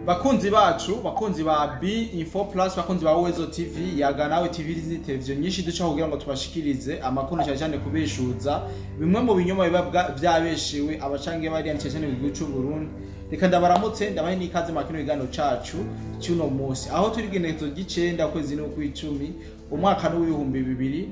Bakunzi bacu, bakunzi ba B Info Plus, bakunzi ba Uwezo TV, Yaga Nawe TV n'izindi televiziyo nyinshi duca kugira ngo tubashikirize amakuru, cyane cyane kubeshuza bimwe mu binyoma biba vyabeshewe abacange bariya, cyane cyane mu gihugu c'u Burundi. Reka ndabaramutse, ndabahe n'ikaze mu kino kiganiro cacu cy'uno munsi, aho turi igenekerezo ry'icenda, kwezi n'ukw'icumi, umwaka n'uw'ibihumbi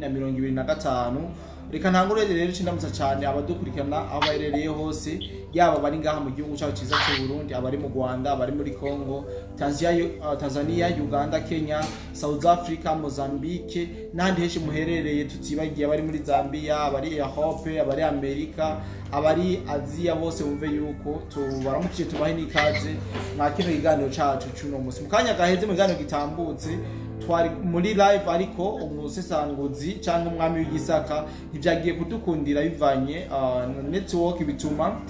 2025. Reka ntangure rero ndamutsa cyane abadukurikirana aho baherereye hose, yaba abari ngaha mu gihugu cyacu cyiza cy'u Burundi, abari mu Rwanda, abari muri Congo, Tanzania, Uganda, Kenya, South Africa, Mozambique n'ahandi henshi muherereye, tutibagiye abari muri Zambia, abari Europe, abari Amerika, abari Aziya. Bose bumve yuko tubaramukije, tubahe n'ikaze mwa kino kiganiro cacu cy'uno munsi. Mu kanya gaheze, mu kiganiro gitambutse, twari muri live, ariko umusesanguzi cyangwa umwami w'Igisaka ntibyagiye kudukundira bivanye na network, bituma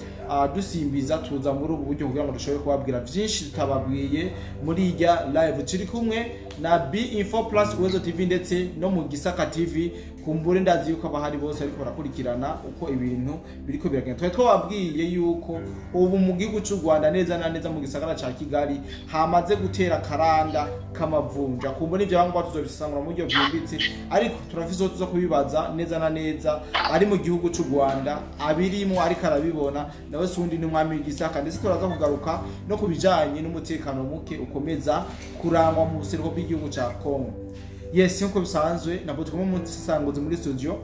dusimbiza tuza muri ubu buryo kugira ngo dushobore kubabwira byinshi tutababwiye muri irya live. Turi kumwe na B Info Plus, Uwezo TV ndetse no mu Gisaka TV. Kumbure ndazi yuko abahari bose ariko barakurikirana uko ibintu biriko biragenda. Twari twababwiye yuko ubu mu gihugu cy'u Rwanda, neza na neza mu gisagara ca Kigali, hamaze gutera karanda k'amavunja. Kumbure ivyo bangwa tuzobisangura mu buryo bwimbitse, ariko turafise uwo tuza kubibaza neza na neza ari mu gihugu cy'u Rwanda, abirimo, ariko arabibona. Nawe si uwundi, ni umwami w'Igisaka. Ndetse turaza kugaruka no ku bijanye n'umutekano muke ukomeza kurangwa mu buseruko bw'igihugu ca Congo. Yes, nkuko bisanzwe, ntabwo tuguma mu nsanguzi muri studio,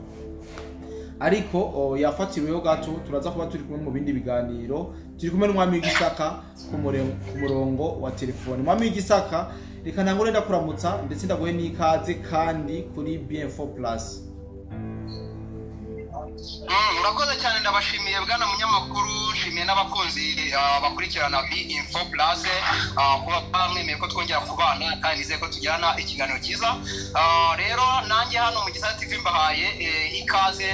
ariko yafatiriweho gato. Turaza kuba turi kumwe mu bindi biganiro. Turi kumwe n'umwami w'Igisaka ku murongo wa telefone. Umwami w'Igisaka, reka ntangure ndakuramutsa, ndetse ndaguhe n'ikaze kandi kuri BM4 Plus. Murakoze cyane, ndabashimiye bwana munyamakuru, nshimiye n'abakunzi bakurikirana B Info Plus kuba mwemeye ko twongera kubana, kandi nizeye ko tugirana ikiganiro cyiza. Rero nanjye hano mu Gisaka TV mbahaye ikaze.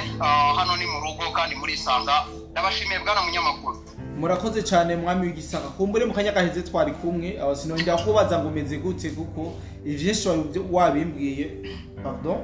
Hano ni mu rugo kandi murisanga. Ndabashimiye, bwana munyamakuru. Murakoze cyane, mwami w'Igisaka. Kumbure mu kanya gaheze twari kumwe, aho sinongera kubaza ngo umeze gute, kuko ivyinshi wari wabimbwiye. Pardon.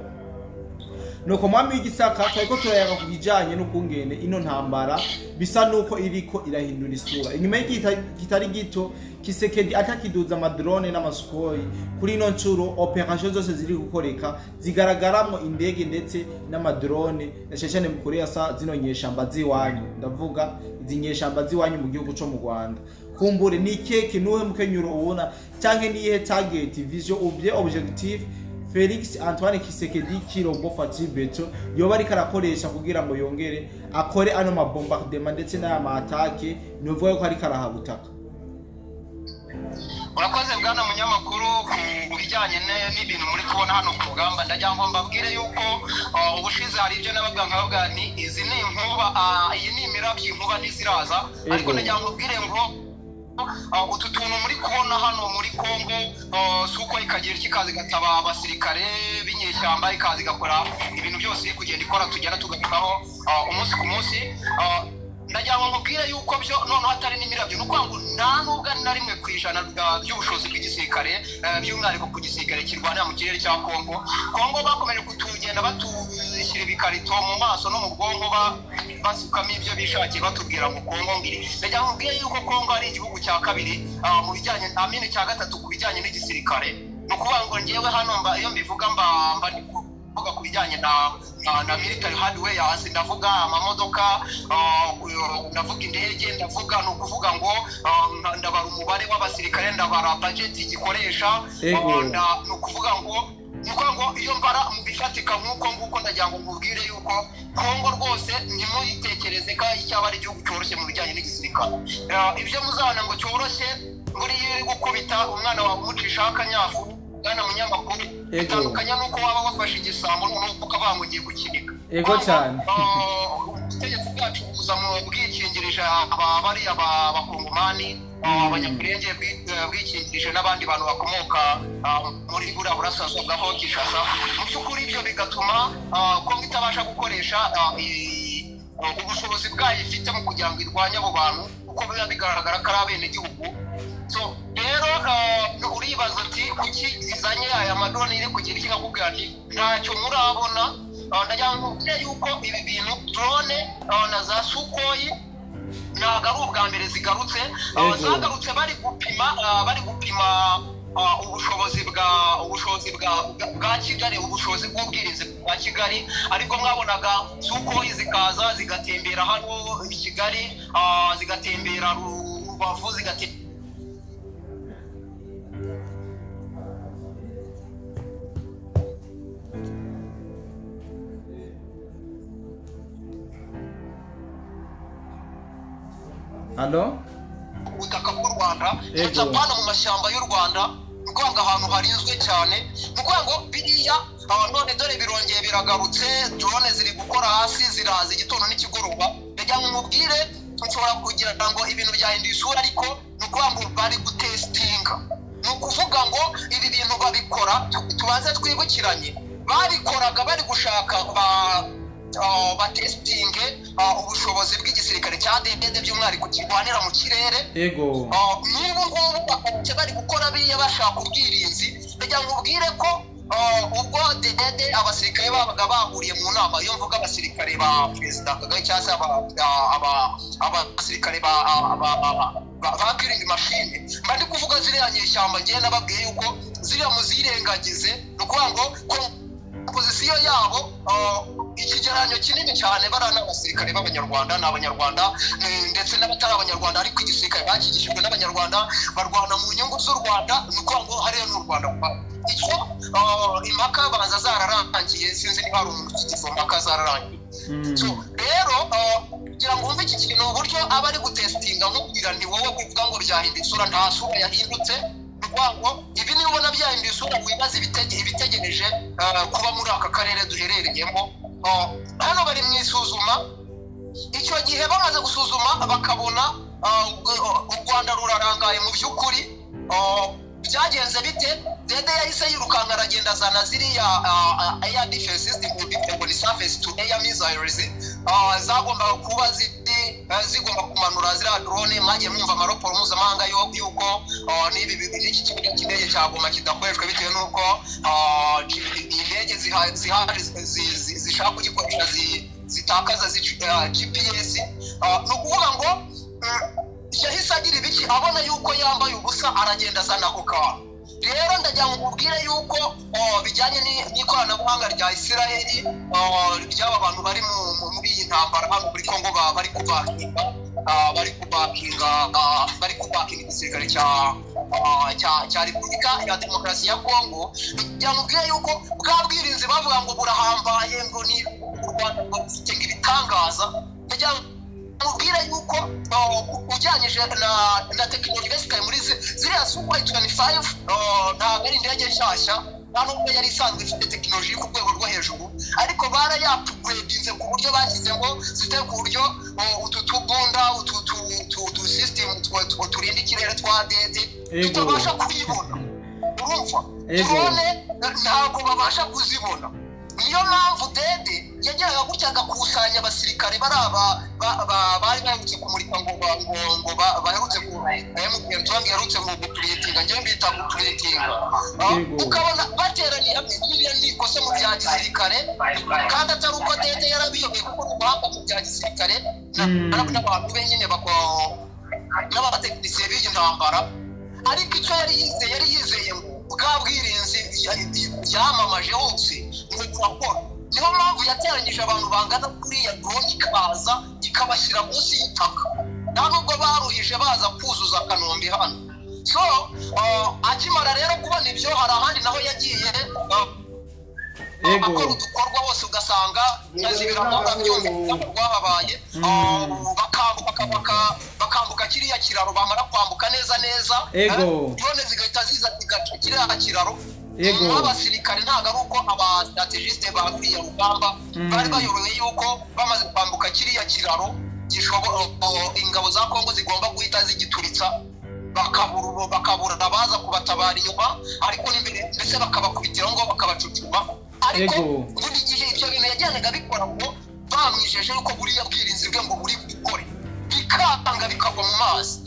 Nuko mwami w'Igisaka, twariko turayaga ku bijanye n'ukungene ino ntambara bisa nuko iriko irahindura isura inyuma y'igihe kitari gito Tshisekedi atakiduza ama drone n'ama Sukhoi. Kuri ino ncuro, opération zose ziri gukoreka zigaragaramwo indege ndetse n'ama drone, na cyane cyane mu kurasa zino nyeshamba z'iwanyu. Ndavuga izi nyeshamba z'iwanyu mu gihugu co mu Rwanda. Kumbure ni keke nuhe mukenyuro ubona, canke niyihe target, vision ou bien objectif Felix Antoine Tshisekedi Tshilombo Fatshi Beto yoba ariko arakoresha kugira ngo yongere akore ano ma bombardement ndetse n'aya ma attaque, nuvuga ko ariko arahabutaka? Urakoze, bwana munyamakuru. Ku bijyanye n'ibintu muri kubona hano ku rugamba, ndagira ngo mbabwire yuko ubushize hari ibyo nababwira, nkababwira ni izi ni inkuba, iyi ni imirabyo, inkuba ntiziraza. Ariko ndagira ngo mbabwire ngo utu tuntu muri kubona hano muri Congo, si uko ikagira icyo ikaza igataba abasirikare b'inyeshyamba, ikaza igakora ibintu byose iri kugenda ikora, tugenda tugarukaho umunsi ku munsi. Ndagira ngo nkubwire yuko byo noneho atari n'imirabyo. Ni ukuvuga ngo nta nubwo ari na 1% by'ubushobozi bw'igisirikare, by'umwihariko ku gisirikare kirwanira mu kirere cya Kongo. Kongo bakomeje kutugenda batushyira ibikarito mu maso no mu bwonko, basukamo ibyo bishakiye, batubwira ngo Kongo ngiri. Ndagira ngo nkubwire yuko Kongo ari igihugu cya kabiri mu bijyanye amine, cya gatatu ku bijyanye n'igisirikare. Ni ukuvuga ngo ngewe hano mba iyo mbivuga mba ndi kuvuga ku bijyanye na military hardware hasi. Ndavuga amamodoka, ndavuga indege, ndavuga, ni ukuvuga ngo ndabara umubare w'abasirikare, ndabara budget gikoresha. Ni ukuvuga ngo iyo mbara mu bifatika nk'uko nguko, ndagira ngo nkubwire yuko Kongo rwose ntimuyitekereze ko cyaba ari igihugu cyoroshye mu bijyanye n'igisirikare. Ibyo muzabona ngo cyoroshye, buriya uri gukubita umwana wawe umucishaho akanyafu, bwana munyamakuru, bitandukanye n'uko waba wafashe igisambo noneho ukavuga ngo ugiye gukinika. Ego cyane. Ubutegetsi bwacu buza mu bwikingirije aba bariya bakongomani, abanyamurenge, bwikingirije n'abandi bantu bakomoka muri buriya burasirazuba bwa Kongo Kinshasa. Mu by'ukuri ibyo bigatuma Kongo itabasha gukoresha ubushobozi bwayo ifite mu kugira ngo irwanye abo bantu, kuko biba bigaragara ko ari abenegihugu. So rero uribaza uti kuki izanye aya ma drone, iri kugira iki? Nkakubwira nti ntacyo murabona. Ndagira ngo nkubwire yuko ibi bintu, drone na za Sukhoi Ntabwo ari ubwa mbere zigarutse. Zagarutse bari gupima ubushobozi bwa Kigali, ubushobozi bw'ubwirinzi bwa Kigali. Ariko mwabonaga Sukhoi zikaza zigatembera hano i Kigali, zigatembera Rubavu, zigatembera Halo? Ubutaka bw'u Rwanda, ndetse apana mu mashyamba y'u Rwanda, ngo ahantu harinzwe cyane, ngo biriya none dore birongeye biragarutse, drone ziri gukora hasi, ziraza igitondo n'ikigoroba. Ndagira ngo mubwire, nshobora kugira ngo ibintu byahinduye isura, ariko ni ukuvuga ngo bari gutestinga. Ni ukuvuga ngo ibi bintu babikora, tubanze twibukiranye, babikoraga bari gushaka batestinge ubushobozi bw'igisirikare cya DD by'umwihariko kirwanira mu kirere. Yego. N'ubu ngubu bakaba bari gukora biriya bashaka ubwirinzi. Ndagira ngo ubwire ko ubwo DD abasirikare babaga bahuriye mu nama, iyo mvuga abasirikare ba Perezida Kagame cyangwa se abasirikare ba killing machine, mba ndi kuvuga ziriya nyeshyamba. Ngiye nababwiye yuko ziriya muzirengagize, ni ukuvuga ngo pozisiyo yabo ikigereranyo kinini cyane bari n'abasirikare b'abanyarwanda, ni abanyarwanda ndetse n'abatari abanyarwanda, ariko igisirikare bakigishijwe n'abanyarwanda, barwana mu nyungu z'u Rwanda. Ni ukuvuga ngo hariya n'u Rwanda. Icyo impaka banza zararangiye, sinzi niba hari umuntu ufite izo mpaka zararangiye. So rero kugira ngo wumve iki kintu uburyo aba ari gutestinga, nkubwira nti wowe kuvuga ngo byahinduye isura, nta sura yahindutse. Ngo ibi niba ubona byahinduye isura, wibaze ibitegereje kuba muri aka karere duherereyemo. Hano bari mu isuzuma. Icyo gihe bamaze gusuzuma bakabona u Rwanda rurarangaye mu by'ukuri. Byagenze bite? Dede yahise yirukanka aragenda azana ziriya air defense system, ngo ni surface to air missiles, zagombaga kuba zigomba kumanura ziriya drone. Mwagiye mwumva amaroporo mpuzamahanga y'uko n'iki kibuga cy'indege cya Goma kidakoreshwa bitewe n'uko indege zishaka kugikoresha zitakaza GPS. Ni ukuvuga ngo yahise agira ibiki, abona yuko yambaye ubusa, aragenda azana ako kantu. Rero ndagira ngo mubwire yuko bijyanye n'ikoranabuhanga rya Isiraheli ry'aba bantu bari muri iyi ntambara hano muri Kongo, bari kubakinga igisirikare cya Repubulika ya Demokarasi ya Kongo. Ndagira ngo mubwire yuko bwa bwirinzi bavuga ngo burahambaye, ngo ni u Rwanda rufite ibitangaza. Ndagira mubwire yuko ujyanyije na tekinoloji basigaye muri ziriya Sukhoi 25, ntabwo ari indege nshyashya, nta nubwo yari isanzwe ifite tekinoloji ku rwego rwo hejuru, ariko barayapugredinze ku buryo bashyizemo ziteye ku buryo utu tubunda, utu system turinda ikirere twa DD tutabasha kuyibona. Urumva drone ntabwo babasha kuzibona. Niyo mpamvu Dede yageraga gutya agakusanya abasirikare bari bari baherutse kumurika ngo baherutse ku M23 iherutse mu gupuritinga, ngiye mbita gupuritinga, ukabona bateraniye hamwe. Biriya ni ikosa mu bya gisirikare, kandi atari uko Dede yarabiyobeye, kuko n'ubuhanga mu bya gisirikare n'abantu be nyine n'abatekinisiye b'iyi ntambara. Ariko icyo yari yizeye ngo bwa bwirinzi yamamaje hose ngo burakora. Niyo mpamvu yateranyije abantu bangana kuriya, drone ikaza ikabashyira munsi y'itaka, nta nubwo baruhije baza kuzuza Kanombe hano. So akimara rero kubona ibyo, hari ahandi naho yagiye akora udukorwa hose, ugasanga azibiramo byumva rwahabaye, bakambuka kiriya kiraro, bamara kwambuka neza neza drone zigahita ziza zigaca kiriya kiraro. Abasirikare ntabwo ari uko abastrategiste ba ruriya rugamba bari bayobewe yuko bamaze kwambuka kiriya kiraro ingabo za Kongo zigomba guhita zigituritsa, bakabura abaza kubatabara inyuma, ariko n'imbere mbese bakabakubitira ngo bakabacucuma. Ariko buri gihe ibyo bintu yajyanaga bikora ngo bamwijeje yuko buriya bwirinzi bwe ngo buri bukore, bikanga bikagwa mu mazi.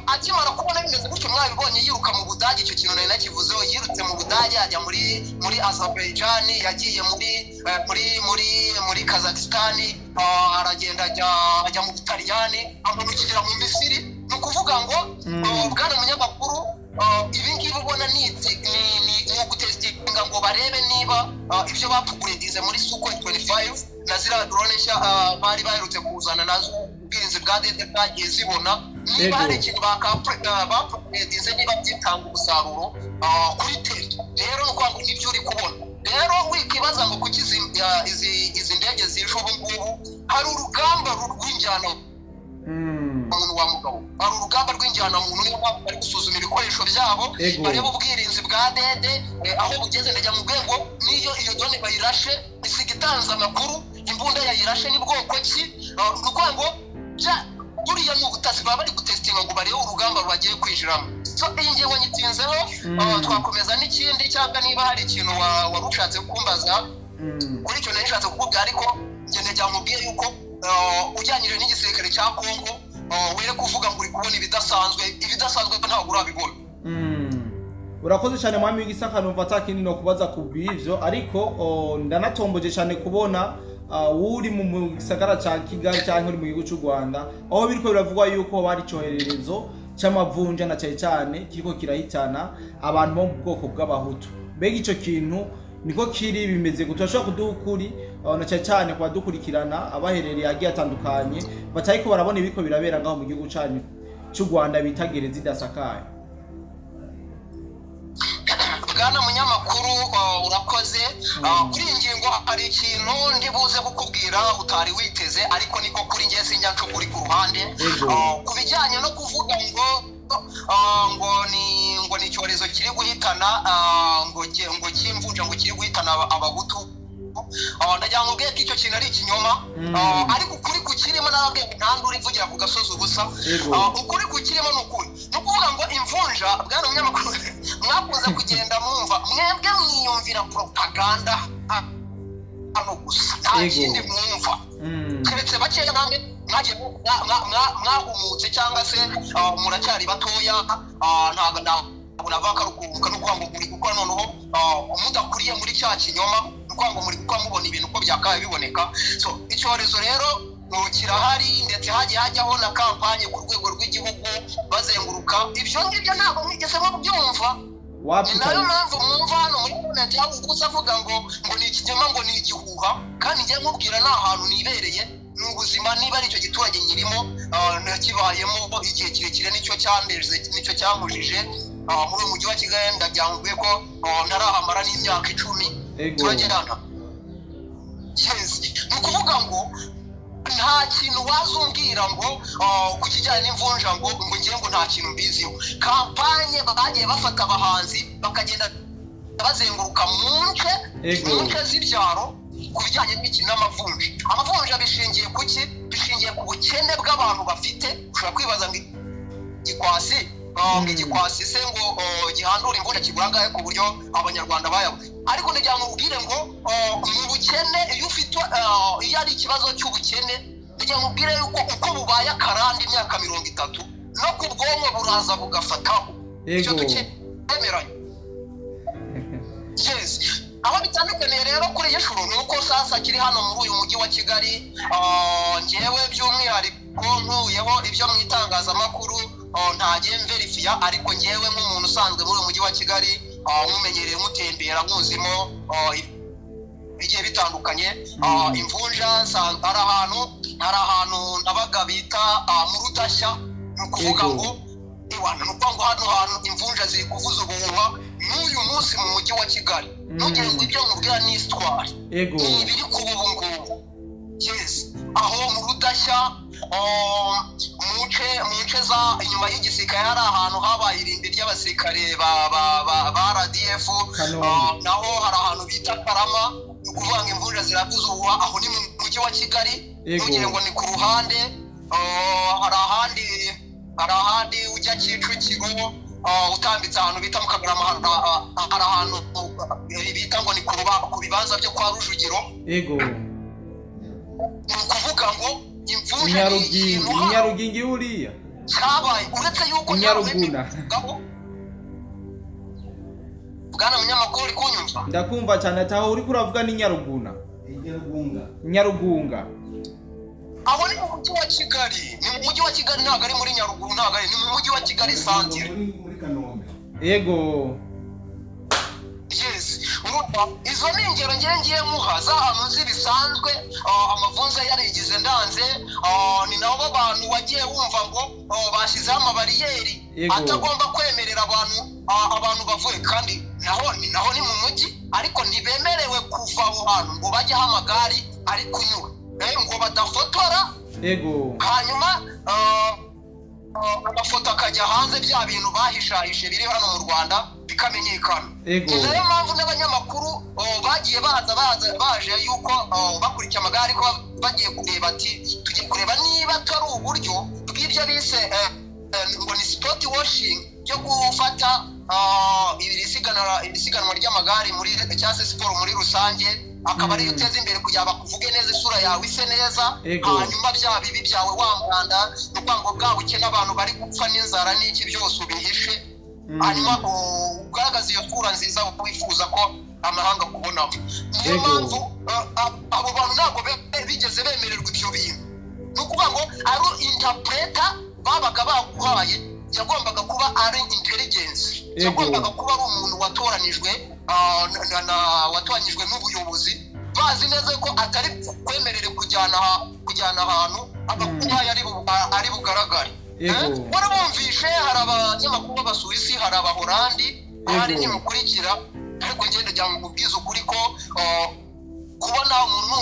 Akimara kubona bimeze gutyo, mwabibonye yiruka mu Budage. Budage, icyo kintu nari nakivuzeho, yirutse mu Budage ajya muri Azerbaijan, yagiye muri Kazakhstan, aragenda ajya mu Butaliyani, amanukira mu Misiri. Ni ukuvuga ngo bwana munyamakuru, ibi ngibi ubona ni ugutesitinga ngo barebe niba ibyo bapuguredize muri Sukhoi 25 na ziriya drone nshya bari baherutse kuzana nazo ubwirinzi bwa dede bwagiye zibona, niba hari ikintu bapuguredize, niba byitanga umusaruro kuri teri. Rero ni ukuvuga ngo nibyo uri kubona. Rero wikibaza ngo kuki izi ndege zije ubu ngubu, hari urugamba rw'injyana muntu wa mugabo, hari urugamba rw'injyana muntu, niyo mpamvu bari gusuzuma ibikoresho byabo, bareba ubwirinzi bwa dede aho bugeze. Ndajya mu rwego n'iyo iyo drone bayirashe isiga itanze amakuru, imbunda yayirashe ni bwoko ki. Ni ukuvuga ngo buriya ni ubutasi, baba bari gutesitinga ngo barebe urugamba bagiye kwinjiramo. So iyi ngingo nyitinzeho, twakomeza n'ikindi, cyangwa niba hari ikintu wari ushatse kumbaza kuri icyo nari nshatse kukubwira, ariko ngende cyamubwiye yuko ujyanyije n'igisirikare cya Kongo, were kuvuga ngo uri kubona ibidasanzwe, ibidasanzwe ntabwo urabibona. Urakoze cyane mwami w'igisaka, numva atakindi no kubaza ku bw'ivyo, ariko ndanatomboje cyane kubona uri mu gisagara cya Kigali cyangwa uri mu gihugu cy'u Rwanda, aho biriko biravugwa yuko bari cyohererezo cy'amavunja na cyane cyane kiriko kirahitana abantu bo mu bwoko bw'abahutu. Mbega ico kintu niko kiri bimeze gute? Turashobora kuduha ukuri na cyane cyane ku badukurikirana abaherereye agiye atandukanye batariko barabona ibiko birabera ngaho mu gihugu cyanyu cy'u Rwanda bita gereza idasakaye. Bwana munyamakuru, urakoze. Kuri iyi ngingo hari ikintu ndibuze kukubwira utari witeze, ariko niko kuri ngiye sinjya ncukuri ku ruhande. Ku bijyanye no kuvuga ngo ngo ni icyorezo kiri guhitana ngo cy'imvunja ngo kiri guhitana abahutu, ndagira ngo ubwiye ko icyo kintu ari ikinyoma, ariko ukuri kukirimo narabwiye ngo nta nduru ivugira ku gasozi ubusa. Ukuri kukirimo ni ukuri, ni ukuvuga ngo imvunja, bwana munyamakuru, mwakunze kugenda mwumva mwebwe mwiyumvira propaganda hano gusa, nta kindi mwumva keretse bakeya namwe mwagiye mwahumutse cyangwa se muracyari batoya, ntabwo nava karukuka no kuvuga ngo muri gukora noneho mudakuriye muri cya kinyoma, ni ukuvuga ngo muri gukora mubona ibintu uko byakabaye biboneka. So icyorezo rero kirahari, ndetse hagiye hajyaho na kampanye ku rwego rw'igihugu bazenguruka. Ibyo ngibyo ntabwo mwigeze mubyumva. Ni nayo mpamvu mwumva hano muri komenti yaba uguze avuga ngo ni ikinyoma, ngo ni igihuha, kandi njye nkubwira ni ahantu nibereye, ni ubuzima, niba ari icyo giturage nyirimo nakibayemo igihe kirekire, nicyo cyandeze, nicyo cyankujije muri uyu mujyi wa Kigali. Ndabyangubwiye ko ntarahamara n'imyaka 10 turagerana. Yes, ni ukuvuga ngo nta kintu wazumbwira ngo ku kijyanye n'imvunja ngo ngiye ngo nta kintu mbiziho. Kampanye bagiye bafata abahanzi bakagenda bazenguruka mu nce z'ibyaro ku bijyanye n'iki n'amavunja. Amavunja bishingiye ku ki? Bishingiye ku bukene bw'abantu bafite. Ushobora kwibaza ngo igikwasi igikwasi se ngo gihandura imvunja kigura angahe ku buryo abanyarwanda bayabuze. Ariko ndagira ngo ubwire ngo mu bukene iyo ufite iyo ari ikibazo cy'ubukene, ndagira ngo ubwire yuko uko bubaye akarande imyaka 30 no ku bwonko buraza bugafataho. Icyo tukemeranya. Yes. Aho bitandukaniye rero kuri iyi nshuro ni uko sasa kiri hano muri uyu mujyi wa Kigali, ngewe by'umwihariko nkuyeho ibyo mu itangazamakuru ntagiye mverifiya, ariko ngewe nk'umuntu usanzwe muri uyu mujyi wa Kigali nkumenyereye nkutembera nkuzimo bigiye bitandukanye. Imvunja hari ahantu nabaga bita mu Rudashya, ni ukuvuga ngo ni ukuvuga ngo hano hantu imvunja ziri kuvuza ubuhuha n'uyu munsi mu mujyi wa Kigali. Ntugire ngo ibyo nkubwira ni histoire, ni ibiri kuba ubu ngubu. Yes, aho mu Rudashya mu nce za inyuma y'igisirikare hari ahantu habaye irimbi ry'abasirikare ba RDF, naho hari ahantu bita Karama, ni ukuvuga ngo imvunja ziravuza ubuhuha. Aho ni mu mujyi wa Kigali, ntugire ngo ni ku ruhande. Hari ahandi ujya Kicukiro utambitse ahantu bita mu Kagarama, hari ahantu bita ngo ni ku bibanza byo kwa Rujugiro. Yego, ni ukuvuga ngo imvunja ni ikintu Nyarugingi uriya cyabaye, uretse yuko Nyaruguna. Bwana munyamakuru, uri kunyumva? Ndakumva cyane. Ataho uri kuravuga ni Nyaruguna? Nyarugunga. Nyarugunga. Aho ni mu mujyi wa Kigali, ni mu mujyi wa Kigali, ntabwo ari muri Nyaruguru, ntabwo ari, ni mu mujyi wa Kigali centre. Muri Kanombe. Yego. Yes, urumva izo ni ingero ngiye ngiye muha z'ahantu nzi bisanzwe amavunja yarigize ndanze. Ni nabo bantu wagiye wumva ngo bashyizeho amabariyeri atagomba kwemerera abantu bavuye, kandi naho ni mu mujyi, ariko ntibemerewe kuva aho hantu ngo bajye aho amagare ari kunyura, ngo badafotora. Yego. Hanyuma amafoto akajya hanze, bya bintu bahishahishe biri hano mu Rwanda bikamenyekana. Yego. Ni nayo mpamvu n'abanyamakuru bagiye baza baje yuko bakurikiye amagare, ko bagiye kureba ati tugiye kureba niba atari uburyo bw'ibyo bise ngo ni sport washing, byo gufata iri siganwa ry'amagare muri, cyangwa se siporo muri rusange, akaba ariyo uteza imbere kugira bakuvuge neza, isura yawe ise neza. Hanyuma bya bibi byawe, wa mwanda, ni ukuvuga ngo bwa bukene, abantu bari gupfa n'inzara n'iki, byose ubihishe, hanyuma ugaragaza iyo sura nziza wifuza ko amahanga akubonamo. Niyo mpamvu abo bantu ntabwo bigeze bemererwa ibyo bintu. Ni ukuvuga ngo ari interpreter babaga baguhaye yagombaga kuba ari intelligence, yagombaga kuba ari umuntu watoranijwe watoranyijwe n'ubuyobozi, bazi neza ko atari kwemerere kujyana ahantu amakuru nk'ayo ari bugaragare. Warabumvishe, hari abanyamakuru b'Abasuwisi, hari Abahorandi, hari nimukurikira. Ariko ngenda njya mubwiza ukuri ko kubona umuntu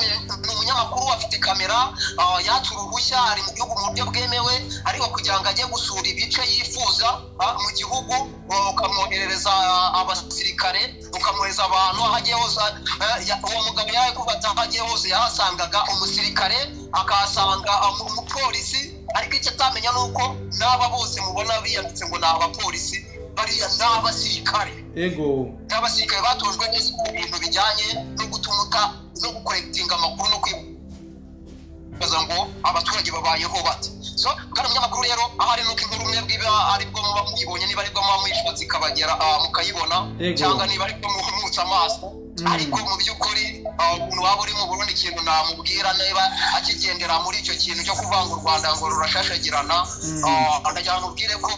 ni umunyamakuru, afite kamera, yatse uruhushya, ari mu gihugu mu buryo bwemewe, ariko kugira ngo ajye gusura ibice yifuza mu gihugu, ukamwoherereza abasirikare, ukamwohereza abantu aho agiye hose. Uwo mugabo yaje kubata, aho agiye hose yahasangaga umusirikare, akahasanga umupolisi. Ariko icyo atamenya ni uko n'aba bose mubona biyanditse ngo ni abapolisi, bariya ni abasirikare. Ni abasirikare batojwe neza ku bintu bijyanye no gutumuka no gucollectinga amakuru no kwibaza ngo abaturage babayeho bate. So bwana munyamakuru rero, ahari nuko inkuru mwebwe iba aribwo muba muyibonye, niba aribwo muba muyishatse ikabagera, mukayibona, cyangwa niba aribwo muhumutse amaso. Ariko mu by'ukuri umuntu waba uri mu Burundi, ikintu namubwira, niba akigendera muri icyo kintu cyo kuvanga u Rwanda ngo rurashashagirana, ndagira ngo mubwire ko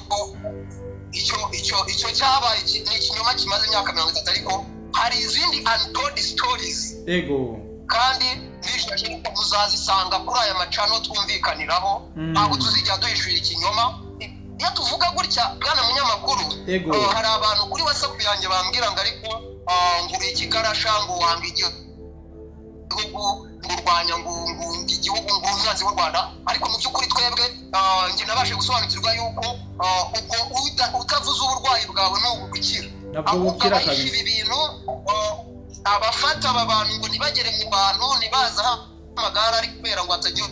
icyo cyabaye ni ikinyoma kimaze imyaka 30, ariko hari izindi untold stories. Kandi nishaje ko muzazisanga kuri aya macano twumvikaniraho. Ntabwo tuzigera duhishurira ikinyoma. Iyo tuvuga gutya, bwana munyamakuru, hari abantu kuri WhatsApp yanjye bambwira ngo ariko ngo uri ikigarasha, ngo wanga igihugu, ngo urwanya ngo igihugu, ngo uri umwanzi w'u Rwanda. Ariko mu by'ukuri twebwe, njye nabashe gusobanukirwa yuko ubwo utavuze uburwayi bwawe ntubukira. Ntabwo ahubwo bukira abahisha kabisa. Ibi bintu, abafata aba bantu ngo ntibagere mu bantu, ntibaza aho amagare ari kubera ngo hatagira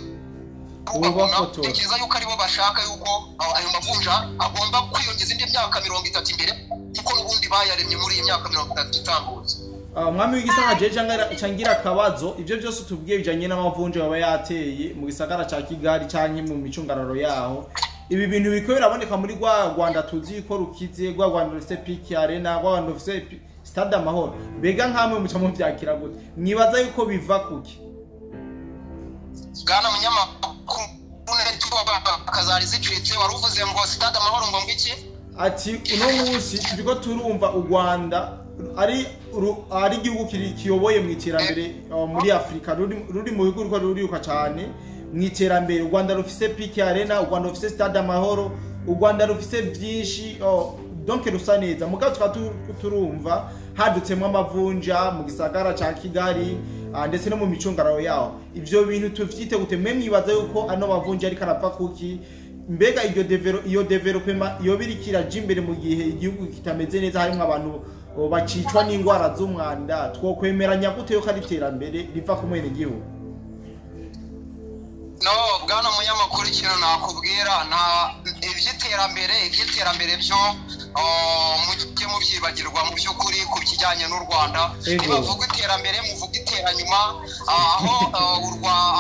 ubabona, Ubafotora. Tekereza yuko aribo bashaka yuko ayo mavunja agomba kwiyongeza indi myaka 30 imbere, kuko n'ubundi bayaremye muri iyi myaka 30 itambutse. Umwami w'igisagara, jeje cangira akabazo. Ivyo byose tubwiye bijanye n'amavunja baba yateye mu gisagara ca Kigali canke mu micungararo yaho, ibi bintu biriko biraboneka muri rwa Rwanda tuzi ko rukize, rwa Rwanda rufise BK Arena, rwa Rwanda rufise Stade Amahoro. Mbega nkamwe muca muvyakira gute? Mwibaza yuko biva kuki? Bwana munyamakuru, network zari zicitse. Wari uvuze ngo Stade Amahoro, ngo ngiki? Ati uno munsi turiko turumva u Rwanda ari igihugu kiyoboye mu iterambere muri Afurika, ruri mu bihugu ruriko ruriruka cyane mu iterambere. U Rwanda rufise BK Arena, u Rwanda rufise Stade Amahoro, u Rwanda rufise byinshi, donc rusa neza. Mugabo tukaba turumva hadutsemo amavunja mu gisagara ca Kigali, ndetse no mu micungararo yaho. Ivyo bintu tuvyite gute? Mwe mwibaza yuko ano mavunja ariko arapfa kuki? Mbega iyo développement iyo biriko iraja imbere mu gihe igihugu kitameze neza, harimwo abantu bacicwa n'ingwara z'umwanda, twokwemeranya gute yuko ari iterambere riva ku mwenegihugu? No, bwana munyamakuru, ikintu nakubwira, nta iby'iterambere byo mujye mubyibagirwa mu by'ukuri ku kijyanye n'u Rwanda. Nibavuga iterambere, muvuga iteranyuma.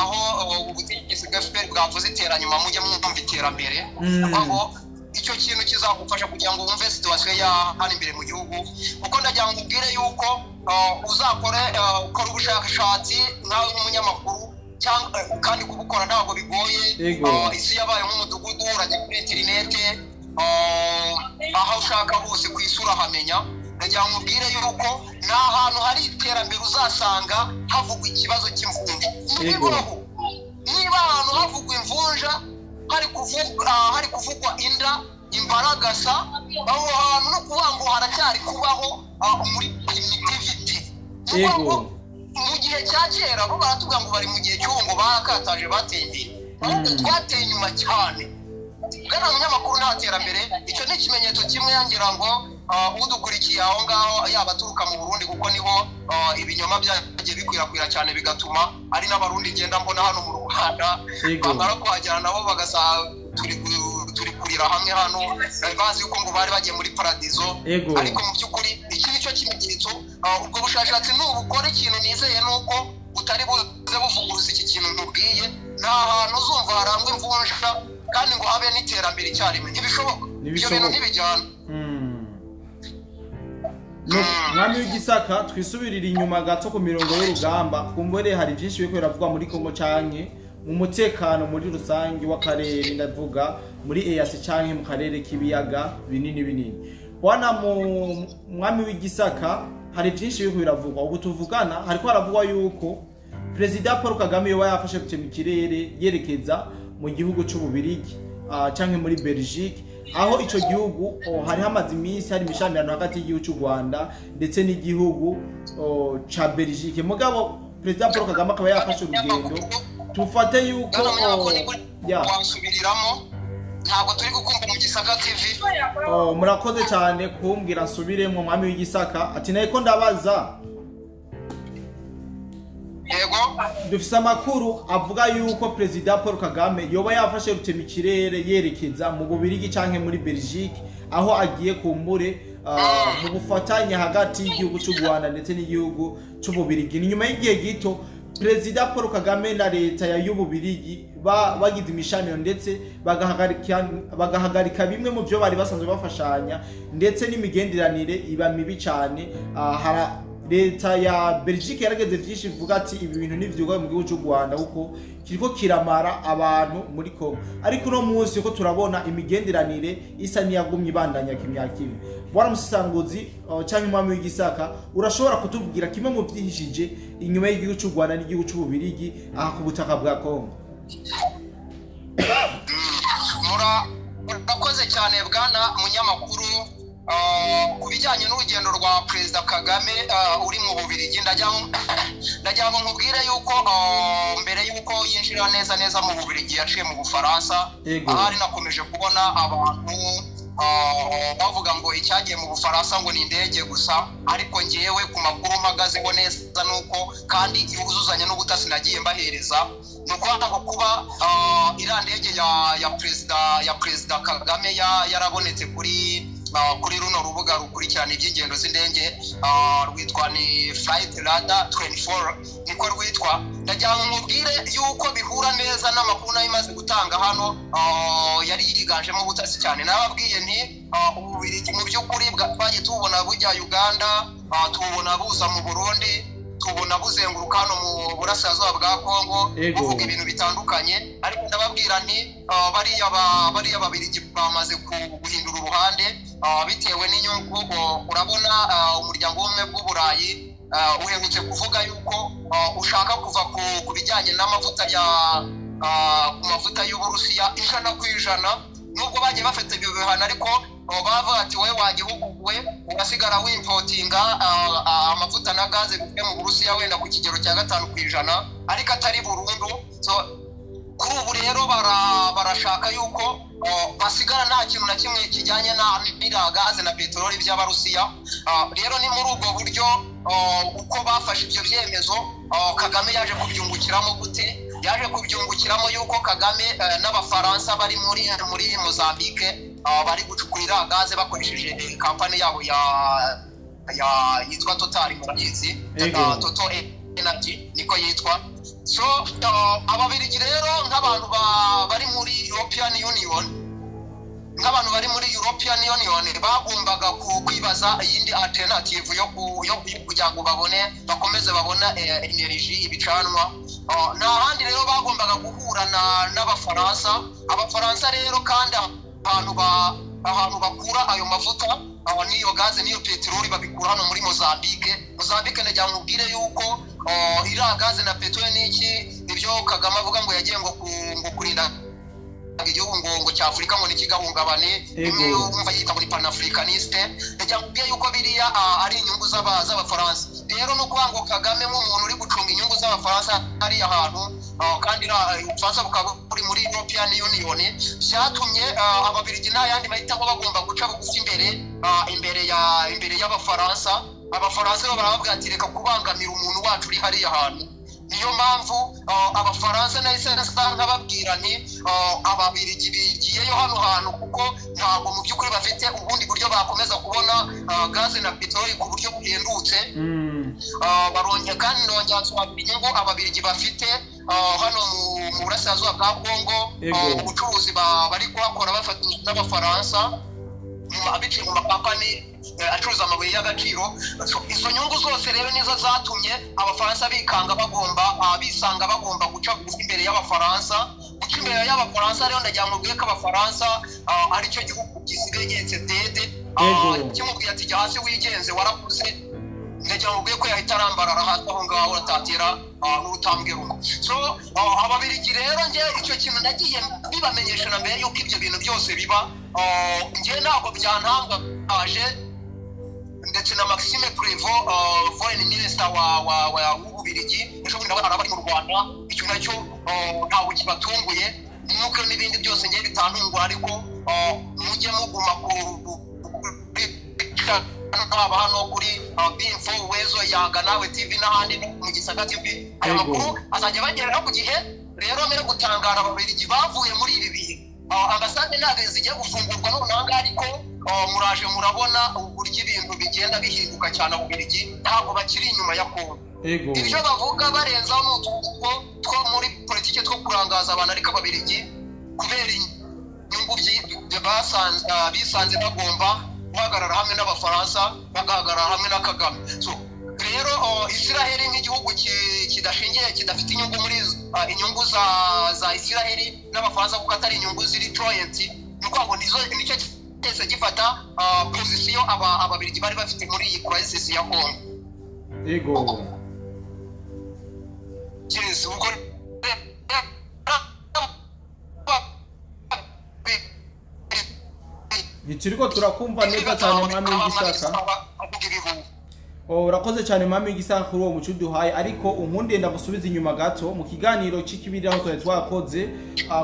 Aho ubutegetsi bwa FPR bwavuze iteranyuma, mujye mwumva iterambere. Kuko ngo Icyo kintu kizagufasha kugira ngo wumve situation ya hano imbere mu gihugu, kuko ndagira ngo ubwire yuko uzakore ukora ubushakashatsi nkawe nk'umunyamakuru, cyangwa kandi kubukora ntabwo bigoye. Isi yabaye nk'umudugudu, urajya kuri interinete aho ushaka hose ku isi urahamenya. Ndagira ngo ubwire yuko nta hantu hari iterambere uzasanga havugwa ikibazo cy'imvunja. Niba ahantu havugwa imvunja hari kuvugwa inda, imbaragasa, aho hantu no kuvuga ngo haracyari kubaho muri primitivity. Mu gihe cya kera bo baratubwira ngo bari mu gihe cy'ubu ngo barakataje bateye imbere, ahubwo twateye inyuma cyane. Bwana munyamakuru, nta terambere. Icyo ni ikimenyetso kimwe ngira ngo udukurikiye aho ngaho, yaba aturuka mu Burundi, kuko niho ibinyoma byagiye bikwirakwira cyane, bigatuma ari n'Abarundi ngenda mbona hano mu Rwanda bamara kuhagera nabo bagasa turi kurira hamwe hano, bazi yuko ngo bari bagiye muri paradizo. Ariko mu by'ukuri iki nicyo kimenyetso. Ubwo bushakashatsi nubukora, ikintu nizeye nuko butari buze buvuguruza iki kintu ntubwiye. Nta hantu uzumva harangwa imvunja kandi ngo habe n'iterambere icyarimwe, ntibishoboka. Ibyo bintu ntibijyana. Mwami w'Igisaka, twisubirira inyuma gato ku mirongo y'urugamba. Kumbure hari byinshi biriko biravugwa muri Kongo canke mu mutekano muri rusange w'akarere, ndavuga muri EAC canke mu karere k'ibiyaga binini binini. Bwana Mwami w'Igisaka, hari byinshi biriko biravugwa ubu tuvugana. Hariko haravugwa yuko Perezida Paul Kagame yoba yafashe gutema ikirere yerekeza mu gihugu c'Ububirigi canke muri Belgique, aho ico gihugu hari hamaze iminsi hari imishamirano hagati y'igihugu cy'u Rwanda ndetse n'igihugu ca Belgique. Mugabo Perezida Paul Kagame akaba yafashe urugendo, tufate yuko wasubiriramo, ntabwo turi gukumva mu Gisaka TV. Murakoze cyane kumbwira nsubiremo. Mwami w'Igisaka, ati nayiko ndabaza. Yego, dufise amakuru avuga yuko Perezida Paul Kagame yoba yafashe rutema ikirere yerekeza mu Bubirigi canke muri Belgique, aho agiye kumbure mu bufatanye hagati y'igihugu cy'u Rwanda ndetse n'igihugu c'Ububirigi. Ni nyuma y'igihe gito Perezida Paul Kagame na leta ya y'Ububirigi bagize imishamiro ndetse bagahagarika bimwe mu byo bari basanzwe bafashanya, ndetse n'imigenderanire iba mibi cyane. Leta ya Belgique yarageze byinshi ivuga ati ibi bintu ntivyugaye mu gihugu cy'u Rwanda kuko kiriko kiramara abantu muri Kongo. Ariko uno munsi ko turabona imigenderanire isa n'iyagumye ibandanya kimya kimwe. Bwana Musisanguzi canke Mwami w'Igisaka, urashobora kutubwira kimwe mu vyihishije inyuma y'igihugu cy'u Rwanda n'igihugu c'Ububirigi aha ku butaka bwa Kongo? Murakoze cyane bwana munyamakuru. Ku bijyanye n'urugendo rwa Perezida Kagame uri mu Bubirigi, ndagira ngo nkubwire yuko mbere yuko yinjira neza neza mu Bubirigi yaciye mu Bufaransa. Ahari nakomeje kubona abantu bavuga ngo icyagiye mu Bufaransa ngo ni indege gusa, ariko ngewe ku makuru mpagazeho neza nuko kandi yuzuzanya n'ubutasi nagiye mbahereza, ni ukuvuga ngo kuba iriya ndege ya Perezida Kagame yarabonetse kuri runo rubuga rukurikirana iby'ingendo z'indege rwitwa ni Flight Radar 24 niko rwitwa. Ndagira ngo nkubwire yuko bihura neza n'amakuru nayo imaze gutanga hano, yari yiganjemo ubutasi cyane. Nababwiye nti Ububirigi mu by'ukuri twagiye tubona bujya Uganda, tubona buza mu Burundi, tubona buzenguruka hano mu burasirazuba bwa Kongo, buvuga ibintu bitandukanye. Ariko ndababwira nti bariya Babirigi bamaze guhindura uruhande bitewe n'inyungu. Urabona umuryango w'ubumwe bw'Uburayi uherutse kuvuga yuko ushaka kuva ku bijyanye n'amavuta ku mavuta y'Uburusiya 100%, nubwo bagiye bafite ibyo bihano, ariko bavuga ati wowe wa gihugu we ugasigara wimpotinga amavuta na gaze bivuye mu Burusiya wenda ku kigero cya 5%, ariko atari burundu. So kuri ubu rero barashaka yuko basigara nta kintu na kimwe kijyanye na gaze na peteroli by'Abarusiya. Rero ni muri ubwo buryo uko bafashe ibyo byemezo, Kagame yaje kubyungukiramo gute? Yaje kubyungukiramo yuko Kagame n'Abafaransa bari muri Mozambique bari gucukurira gaze bakoresheje kampani yabo ya yitwa Total, murabizi, Total Energy niko yitwa. So Ababirigi rero nk'abantu bari muri European Union Nk'abantu bari muri European Union bagombaga kwibaza iyindi alternative yo kugira ngo babone, bakomeze babona energy, ibicanwa. Nta handi rero bagombaga guhura n'Abafaransa. Abafaransa rero kandi ahantu bakura ayo mavuta, n'iyo gaze n'iyo peteroli, babikura hano muri Mozambique. Mozambique, ndagira ngo nkubwire yuko iriya gaze na peteroli n'iki, ibyo Kagame avuga ngo yagiye ngo kurinda igihugu ngo cya Afurika ngo ntikigahungabane, imwe wumva yita ngo ni panafricaniste, ndagira ngo nkubwire yuko biriya ari inyungu z'Abafaransa. Rero ni ukuvuga ngo Kagame nk'umuntu uri gucunga inyungu z'Abafaransa hariya hantu, kandi Ubufaransa bukaba buri muri European Union, byatumye Ababiligi nta yandi mahitamo, bagomba guca bugufi imbere y'Abafaransa. Abafaransa bo barababwira ati reka kubangamira umuntu wacu uri hariya hantu. Niyo mpamvu Abafaransa nahise nsa nkababwira nti Ababiligi bigiyeyo hano hantu, kuko ntabwo mu by'ukuri bafite ubundi buryo bakomeza kubona gaze na peteroli ku buryo buhendutse. Barongera kandi nongera nsobanura inyungu Ababiligi bafite hano mu burasirazuba bwa Kongo, ubucuruzi bari kuhakora bafatanyije n'Abafaransa biciye mu makampani acuruza amabuye y'agaciro. Izo nyungu zose rero nizo zatumye Abafaransa bikanga, bagomba bisanga bagomba guca bugufi imbere y'Abafaransa. Guca imbere y'Abafaransa rero, ndagira ngo mbwire ko Abafaransa aricyo gihugu gisigaye gihetse dede, kimubwiye ati jya hasi wigenze warakuze, ndagira ngo mbwire ko yahita arambarara hasi aho ngaho, uratatira n'urutambwe rumwe. So Ababiligi rero, njye icyo kintu nagiye bibamenyesha na mbere yuko ibyo bintu byose biba. Njye ntabwo byantangaje, ndetse na Maxime Prévost, foreign minister wa w'Ububirigi, ejo bundi nawe araba ari mu Rwanda. Icyo nacyo ntabwo kibatunguye, nuko n'ibindi byose njye bitantungura, ariko mujye muguma ku haba hano kuri Binfo, Wezo, Yanga Nawe TV n'ahandi mu Gisaka TV, aya makuru azajya bageraho ku gihe. Rero mbere gutangara, Ababiligi bavuye muri ibi bihe, ambasade ntabwo zigiye gufungurwa nonaha, ariko muraje murabona uburyo ibintu bigenda bihinduka cyane. Ababiligi ntabwo bakiri inyuma ya Kongo. Ibyo bavuga barenzaho ni utuntu two muri politiki two kurangaza abantu, ariko Ababiligi kubera inyungu bisanze bagomba guhagarara hamwe n'Abafaransa, bagahagarara hamwe na Kagame. So rero Israheli nk'igihugu kidashingiye, kidafite inyungu muri inyungu za Israheli n'Abafaransa, kuko atari inyungu ziri joint, ni ukuvuga ngo nicyo cyese gifata position Ababiligi bari bafite muri iyi crisis ya Congo. Yego. Yes, ubwo ntituriko turakumva neza cyane, mwami w'Igisaka. Urakoze cyane, mwami w'Igisaka, kuri uwo muco uduhaye, ariko unkundiye ndagusubiza inyuma gato mu kiganiro c'ikibiri aho twari twakoze.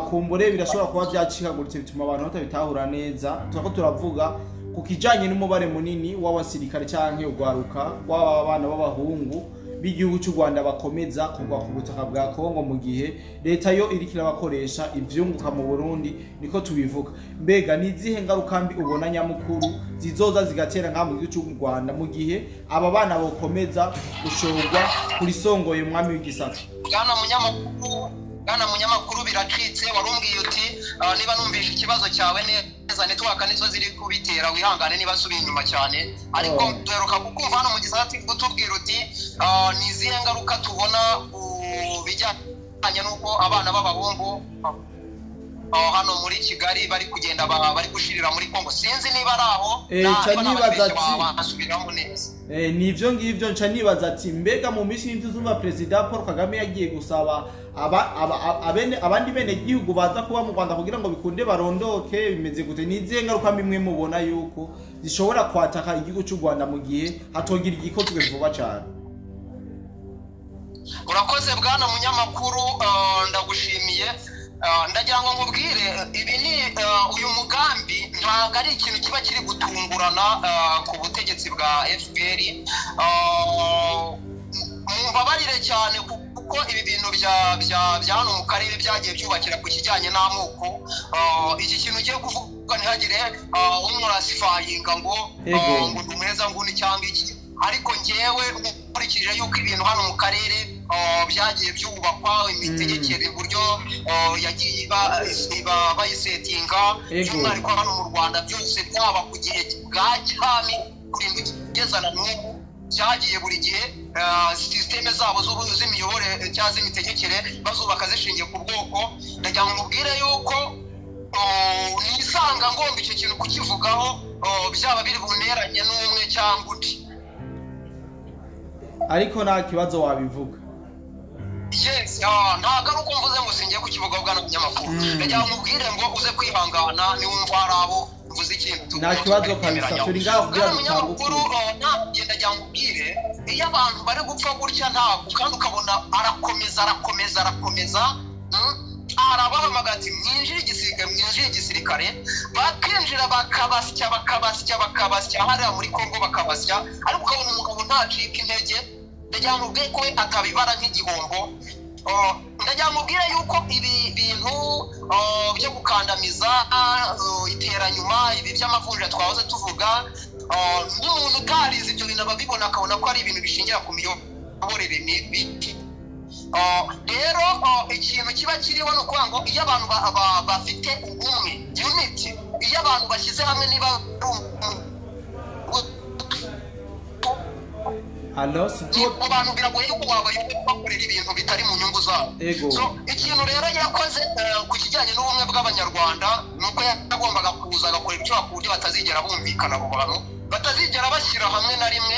Kumbure birashobora kuba byacikaguritse, bituma abantu batabitahura neza. Turako turavuga ku kijanye n'umubare munini w'abasirikare canke urwaruka w'abana b'abahungu b'igihugu cy'u Rwanda bakomeza kugwa ku butaka bwa Kongo, mu gihe leta yo iriko irabakoresha ivyunguka mu Burundi, niko tubivuga. Mbega ni izihe ngaruka mbi ubona nyamukuru zizoza zigatera nka mu gihugu cy'u Rwanda mu gihe aba bana bokomeza gushorwa kuri songoye, mwami w'Igisaka? Bwana munyamakuru, biracitse. Warumbwiye uti niba numvishe ikibazo cyawe neza, network nizo ziri kubitera, wihangane niba nsubiye inyuma cyane, ariko duheruka kukumva hano mu Gisaka kutubwira uti ni izihe ngaruka tubona ku bijyanye n'uko abana b'abahungu hano muri Kigali bari kugenda bari gushirira muri Kongo. Sinzi niba ari aho. Nca nibaza ati basubiramo neza. Nivyo ngivyo. Nca nibaza ati mbega mu minsi y'intuzuma Perezida Paul Kagame yagiye gusaba abandi bene gihugu baza kuba mu Rwanda kugira ngo bikunde barondoke, bimeze gute? Ni izihe ngaruka mbi mubona yuko zishobora kwataka igihugu cy'u Rwanda mu gihe hatogira igikozwe vuba cyane? Urakoze bwana munyamakuru, ndagushimiye. Ndagira ngo nkubwire, ibi ni uyu mugambi ntabwo ari ikintu kiba kiri gutungurana ku butegetsi bwa FPR. Mumbabarire cyane, kuko ibi bintu bya hano mu karere byagiye byubakira ku kijyanye n'amoko. Iki kintu ugiye kuvuga, ntihagire umurasifayinga ngo ngo ndi umuheza nguni cyangwa iki. Ariko ngewe nkurikije yuko ibintu hano mu karere byagiye byubakwa, imitegekere uburyo yagiye iba bayisetinga, by'umwihariko hano mu Rwanda, byose byaba ku gihe bwa cyami kurinda kugeza na n'ubu, byagiye buri gihe sisiteme zabo z'imiyoborere cyangwa z'imitegekere bazubaka zishingiye ku bwoko. Ndagira ngo mubwire yuko nisanga ngomba icyo kintu kukivugaho, byaba biri buneranye n'umwe cyangwa undi. Ariko nta kibazo wabivuga. Yes, ntabwo ari uko mvuze ngo singiye kukivugaho, bwana munyamakuru. Ndagira ngo mubwire ngo uze kwihangana niwumva hari abo mvuze ikintu. Nta kibazo kabisa, turi ngaho kugira ngo munyamakuru. Ndagira ngo ubwire, iyo abantu bari gupfa gutya ntabwo, kandi ukabona arakomeza arakomeza arakomeza, arabahamagara ati mwinjire igisirikare, mwinjire igisirikare, bakinjira bakabasya bakabasya bakabasya hariya muri Kongo bakabasya, ariko ukabona umugabo ntacika intege. Ndagira ngo ubwire ko we atabibara nk'igihombo. Ndagira ngo ubwire yuko ibi bintu byo gukandamiza, iteranyuma, ibi by'amavunja twahoze tuvuga, n'umuntu utarize ibyo bintu ababibona akabona ko ari ibintu bishingira ku miyoborere mibi. Rero ikintu kiba kiriho ni ukuvuga ngo iyo abantu bafite ubumwe, unity, iyo abantu bashyize hamwe, niba mu bantu biragoye yuko wabayobora bakorera ibintu bitari mu nyungu zabo. So ikintu rero yakoze ku kijyanye n'ubumwe bw'Abanyarwanda ni uko yagombaga kuza agakora ibyo ku buryo batazigera bumvikana, abo bantu batazigera bashyira hamwe na rimwe.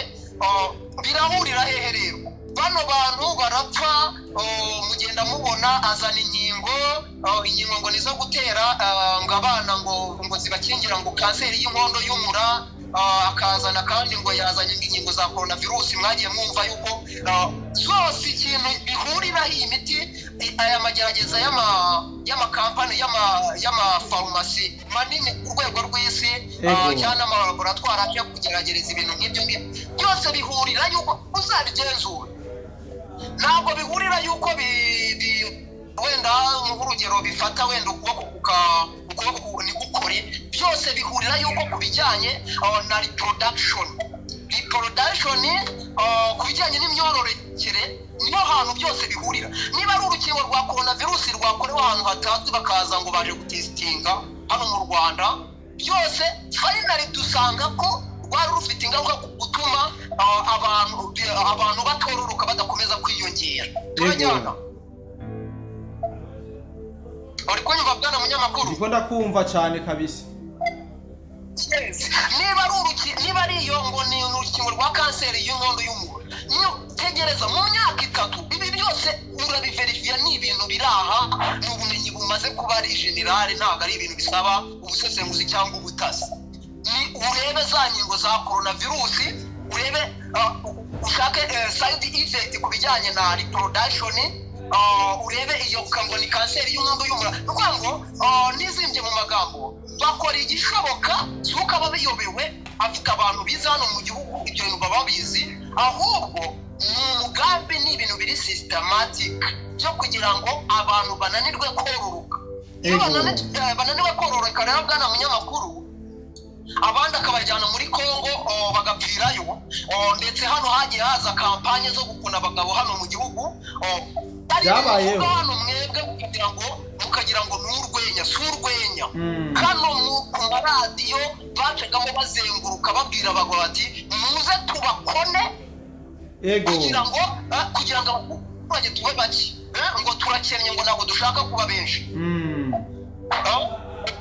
Birahurira hehe rero? Bano bantu barapfa, mugenda mubona azana inkingo, inkingo ngo nizo gutera ngo abana ngo zibakingira ngo kanseri y'inkondo y'umura, akazana kandi ngo yazanye inkingo za coronavirus. Mwagiye mwumva yuko zose ikintu bihuriraho iyi miti, aya magerageza y'amakampani y'amafarumasi manini ku rwego rw'isi, cyangwa n'amalaboratwari aje kugerageza ibintu nk'ibyo ngibyo, byose bihurira yuko uzabigenzura. Ntabwo bihurira yuko wenda nk'urugero bifata wenda ukuboko ntigukore, byose bihurira yuko ku bijyanye na reproduction, ku bijyanye n'imyororokere niyo hantu byose bihurira. Niba ari urukingo rwa coronavirus rwakorewe ahantu hatazwi bakaza ngo baje gutesitinga hano mu Rwanda, byose finally dusanga ko rwari rufite ingaruka ku gutuma abantu batororoka, badakomeza kwiyongera. Turajyana? Uri kunyumva bwana munyamakuru? Ndiko ndakumva cyane kabisa. Niba ari niba ari iyo ngo ni urukingo rwa kanseri y'inkondo y'umura, niyo tegereza mu myaka 3, ibi byose urabiverifiya, ni ibintu biraha, ni ubumenyi bumaze kuba ari generale, ntabwo ari ibintu bisaba ubusesenguzi cyangwa ubutasi. Ni urebe za nkingo za coronavirus, urebe ushake side effect ku bijyanye na reproduction, urebe iyo ngo ni kanseri y'inkondo y'umura. Ni ukuvuga ngo nizimbye mu magambo, bakora igishoboka si uko aba biyobewe, afite abantu bize hano mu gihugu ibyo bintu baba babizi, ahubwo ni umugambi, ni ibintu biri systematic byo kugira ngo abantu bananirwe kororoka. Iyo bananiwe kororoka rero bwana munyamakuru, abandi akabajyana muri Kongo bagapfirayo. Ndetse hano hagiye haza kampanye zo gukuna abagabo hano mu gihugu, byabayeho hano mwebwe mukagira ngo ni urwenya, si urwenya. Hano ku maradiyo bacagamo bazenguruka babwira abagabo bati muze tubakone, kugira ngo abaturage tube bake, ngo turakennye, ngo ntabwo dushaka kuba benshi.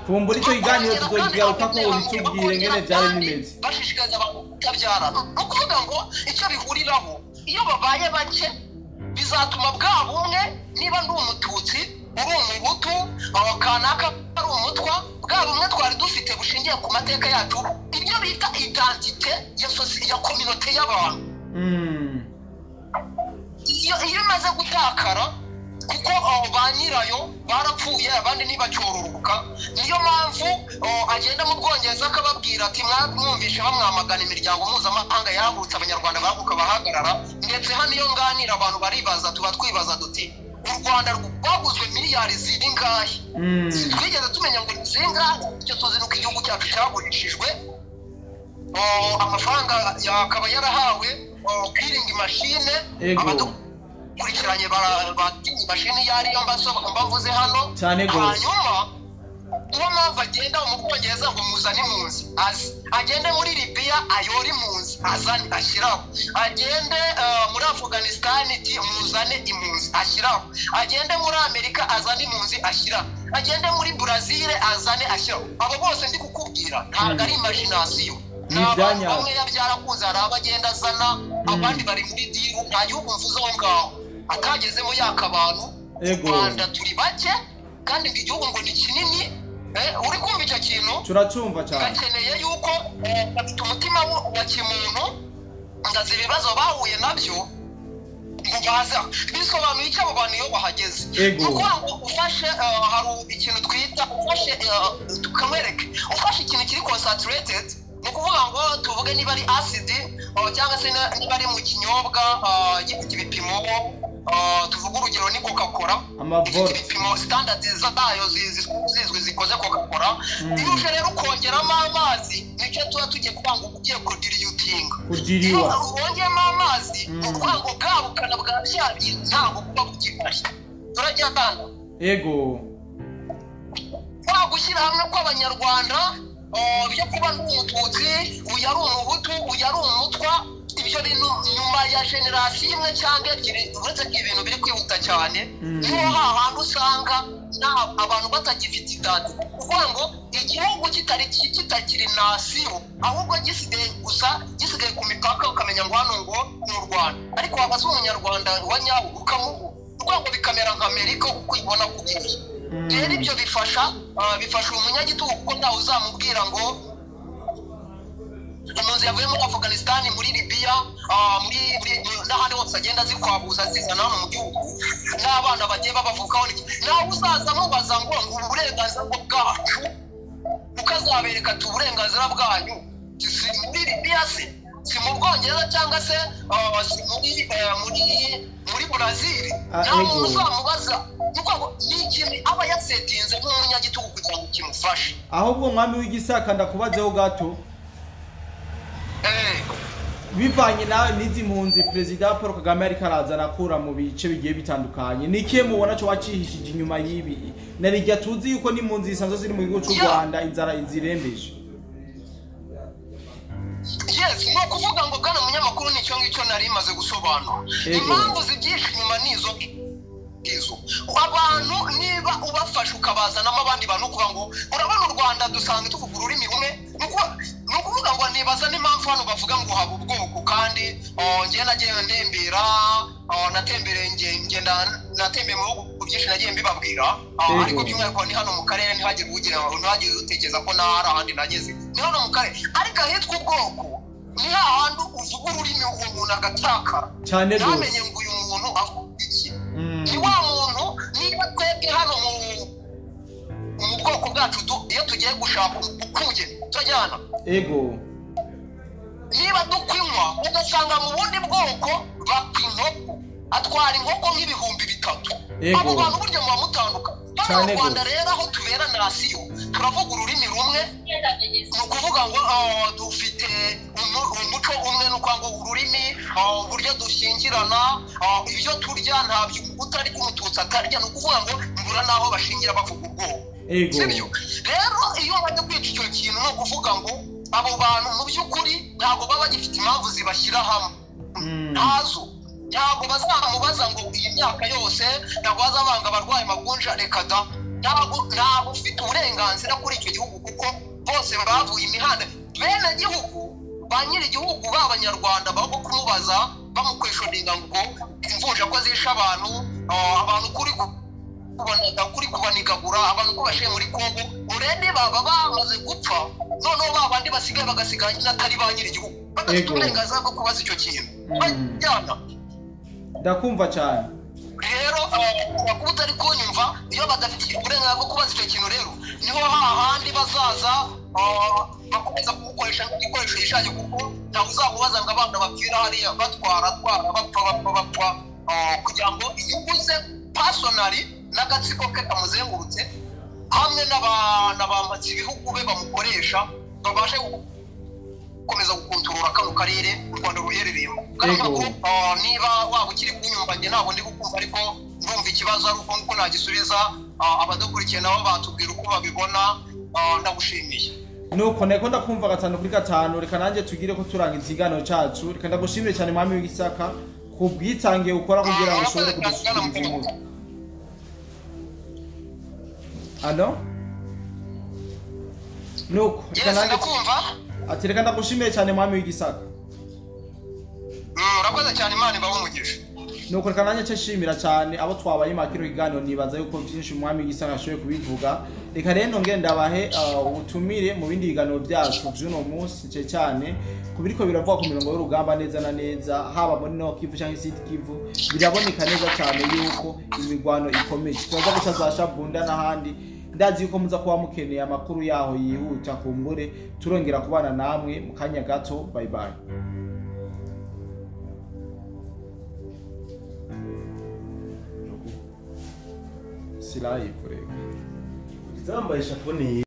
Kumbura icyo kiganiro tuzokigaruka ko ubitubwire ngene byari bimeze. Bashishikariza abantu kutabyara. Ni ukuvuga ngo icyo bihuriraho, iyo babaye bake bizatuma bwa bumwe, niba ndi umututsi uri umuhutu, kanaka ari umutwa, bwa bumwe twari dufite bushingiye ku mateka yacu, ibyo bita identite ya communauté y'abantu. Iyo imaze gutakara, kuko ba nyirayo barapfuye, abandi ntibacyororoka, niyo mpamvu agenda mu Bwongereza akababwira ati mwumvishe bamwamagana, imiryango mpuzamahanga yahagurutse, Abanyarwanda bahaguruka bahagarara. Ndetse hano iyo nganira abantu baribaza, tuba twibaza duti u Rwanda rwaguzwe miliyari zingahe? Twigeze tumenya ngo ni zingahe? Icyo tuzi nuko igihugu cyacu cyagurishijwe. Amafaranga yakaba yarahawe killing machine. Abadukurikiranye ba machine yari yo mbavuze hano cyane gose. Hanyuma uwo mpamvu agenda mu Bwongereza ngo muzane impunzi, agende muri Libya ayore impunzi azane ashyiraho, agende muri Afghanistan muzane impunzi ashyiraho, agende muri Amerika azane impunzi ashyiraho, agende muri Brazil azane ashyiraho. Abo bose ndi kukubwira ntabwo ari imagination, ni abantu bamwe yabyarakunze, hari abagenda azana, abandi bari muri diru. Nta gihugu mvuze aho ngaho atagezemo yaka abantu. Mu Rwanda turi bake kandi igihugu ngo ni kinini. Uri kumva icyo kintu? Turacumva cyane. Gakeneye yuko bafite umutima wa kimuntu, ndazi ibibazo bahuye nabyo ngo baza bisobanuye icyo abo bantu iyo bahageze. Nuko ngo ufashe hari ikintu twita ufashe tukamwereke, ufashe ikintu kiri concentrated, ni ukuvuga ngo tuvuge niba ari acid cyangwa se niba ari mu kinyobwa gifite ibipimo, tuvuge urugero ni Coca-Cola, ibipimo standard zayo zizwi zikoze Coca-Cola. Iyo uje rero ukongeramo amazi, nicyo tuba tugiye kuvuga ngo ugiye kudilutinga, kudiriwa wongeyemo amazi, ni ukuvuga ngo bwa bukana bwa bya bintu ntabwo buba bugihari. Turajyana yego kwa gushyira hamwe kw'Abanyarwanda byo kuba n'Umututsi, uyu ari Umuhutu, uyu ari Umutwa, ibyo bintu nyuma ya generasiyo imwe cyangwa ebyiri, uretse ko ibintu biri kwihuta cyane, niho hahandi usanga abantu batagifite idadi. Kuvuga ngo igihugu kitakiri nasiyo, ahubwo gisigaye gusa gisigaye ku mipaka, ukamenya ngo hano ngo ni u Rwanda, ariko wabaza Umunyarwanda wa nyawo ukamubu, kuvuga ngo bikamera nka Amerika uko ibona kugeza. Rero ibyo bifasha umunyagitugu, kuko ntawe uzamubwira ngo impunzi yavuye muri Afghanistan, muri Libya, muri n'ahandi hose agenda zikwabuza zizana hano mu gihugu, n'abana bagiye babavukaho, nawe uzaza mubaza ngo uburenganzira bwacu, ukazabereka ati uburenganzira bwanyu si muri Libya, si mu Bwongereza cyangwa se si muri Brazil. Nta muntu uzamubaza, ni ikintu aba yasetinze nk'umunyagitugu kugira ngo kimufashe. Ahubwo mwami w'Igisaka ndakubazeho gato, bivanye nawe n'izi mpunzi Perezida Paul Kagame ariko arazana akura mu bice bigiye bitandukanye, ni ikihe mubona cyo wacihishije inyuma y'ibi? Narijya tuzi yuko n'impunzi zisanzwe ziri mu gihugu cy'u Rwanda inzara izirembeje. Yes, ni ukuvuga ngo bwana munyamakuru, nicyo ngicyo nari maze gusobanura. Impamvu zibyishe inyuma nizo izo. Abantu niba ubafashe ukabazanamo abandi bantu, kuvuga ngo urabona u Rwanda dusanga tuvuga ururimi rumwe, ni ukuvuga ngo nibaza n'impamvu hano bavuga ngo haba ubwoko, kandi njye nagiye ndembera, natembereye ngenda natembeye mu bihugu byinshi nagiye mbibabwira, ariko by'umwihariko ni hano mu karere, ntihagire ugira ntihagire utekereza ko nahari ahandi nageze, ni hano mu karere. Ariko ahitwa ubwoko ni hahandi uvuga ururimi uwo muntu agatakara cyane rwose, ntamenye ngo uyu muntu avuga iki. Ni wa muntu niba twebwe hano mu bwoko bwacu iyo tugiye gushaka umugeni turajyana, ego niba dukwinywa ugasanga mu bundi bwoko bakwa inkoko, atwara inkoko 3000. Abo bantu burya muba mutandukanye. Hano mu Rwanda rero aho tubera nasiyo turavuga ururimi rumwe, ni ukuvuga ngo dufite umuco umwe, ni ukuvuga ngo ururimi, uburyo dushyingirana, ibyo turya ntabyo utari Umututsi atarya, ni ukuvuga ngo mbura n'aho bashingira bavuga ubwoko. Sibyo? Rero iyo bajya kwica icyo kintu, ni ukuvuga ngo abo bantu mu by'ukuri ntabwo baba bagifite impamvu zibashyira hamwe, ntazo. Ntabwo bazamubaza ngo iyi myaka yose, ntabwo bazabanga abarwayi magunja, reka da. Ntabwo ufite uburenganzira kuri icyo gihugu, kuko bose bavuye imihanda. Bene gihugu ba nyiri igihugu b'Abanyarwanda bago kumubaza bamukweshoninga ngo imvunja ko zisha abantu, abantu kuri kuri kubanigagura, abantu ko bashiye muri Kongo urende baba bamaze gupfa, noneho babandi basigaye bagasigara nyine atari ba nyiri igihugu, badafite uburenganzira bwo kubaza icyo kintu. Bajyana ndakumva cyane. Rero kuba utari kunyumva, iyo badafite uburenganzira bwo kubaza icyo kintu rero niho hahandi bazaza bakomeza kumukoresha nk'igikoresho yishaje, kuko ntawe uzamubaza ngo abana bapfira hariya batwara bapfa bapfa bapfa, kugira ngo inyungu ze personally n'agatsiko ke kamuzengurutse hamwe n'abambatsi ibihugu be bamukoresha babashe gukomeza gukontorora kano karere u Rwanda ruherereyemo. Niba waba ukiri kunyumva njye ntabwo ndi gukumva, ariko ndumva ikibazo ari uko nguko nagisubiza. Abadukurikiye nabo batubwira uko babibona. Ndagushimiye. Nuko nako ndakumva 5 kuri 5. Reka nanjye tugire ko turangiza ikiganiro cyacu. Reka ndagushimire cyane mwami w'Igisaka ku bwitange ukora kugira ngo ushobore kudushikiriza inkuru. Allo? Nuko reka nanjye ndakumva. Ati reka ndagushimire cyane mwami w'Igisaka. Urakoze cyane, Imana ibahe umugisha. Nuko reka nanjye nshimira cyane abo twabaye makiro kiganiro, nibaza yuko byinshi umwami w'Igisaka ashoboye kubivuga. Reka rero nongere ndabahe ubutumire mu bindi biganiro byacu by'uno munsi, cyane kubiriko biravugwa ku mirongo y'urugamba neza na neza, haba muri Nord Kivu cyangwa Sud Kivu, biraboneka neza cyane yuko imigwano ikomeje. Turaza guca za Shabunda n'ahandi, ndazi yuko muza kuba mukeneye amakuru yaho yihuta. Kumbure turongera kubana namwe mu kanya gato. Bye bye. Silayi kurega. Zambaye chapeau ni